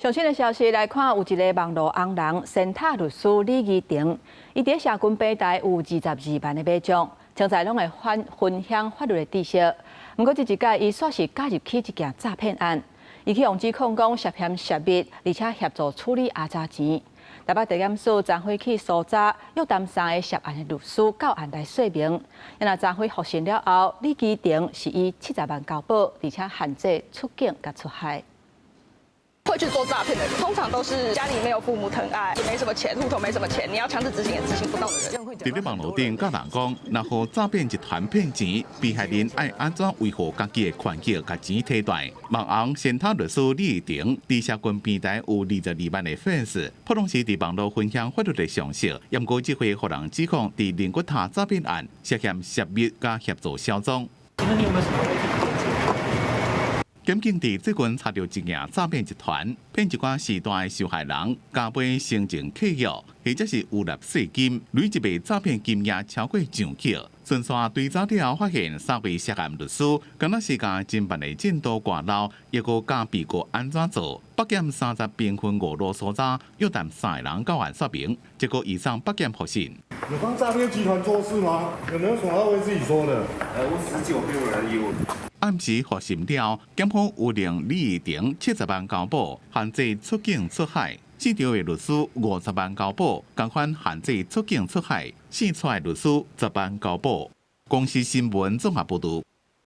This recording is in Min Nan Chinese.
上新的消息來看，有一个網路紅人仙塔律師李怡婷，伊佇社群平台有22萬的買眾，常在攏會分享法律的知識。毋過這一擺，伊煞是加入去一件詐騙案，伊去予指控講涉嫌泄密，而且協助處理阿渣錢。台北地檢署昨昏去搜查，約談三个涉案的律師到案來說明。若昨昏複訊了後，李基廷是以70萬交保，而且限制出境佮出海。會去做詐騙的人，通常都是家裡沒有父母疼愛，沒什麼錢，戶頭沒什麼錢，你要強制執行也執行不到的人。佇咧網路頂教人講，若予詐騙集團騙錢，被害人愛按怎維護家己的權益，共錢提轉。網紅仙塔律師李婷，佇社群平台有22萬的粉絲，普通時佇網路分享法律的常識，毋過這回予人指控佇靈骨塔詐騙案涉嫌泄密佮協助銷贓。檢警佇最近查著一件詐騙集團，騙一寡序大的受害人，加買生前契約，或者是預納稅金，累積的詐騙金額超過上億。巡線追查了後，發現三位涉案律師，敢若是共偵辦的進度掛漏，抑閣教被告按怎做。北檢30平分5路搜查，約談三个人到案說明，結果移送北檢複訊。有幫詐騙集團做事嗎？有沒有什麼要為自己說的？我19篇而已。暗時複審了，檢方有令李怡婷70萬交保，限制出境出海；四場的律師50萬交保，仝款限制出境出海；四出的律師10萬交保。公視新聞綜合報導。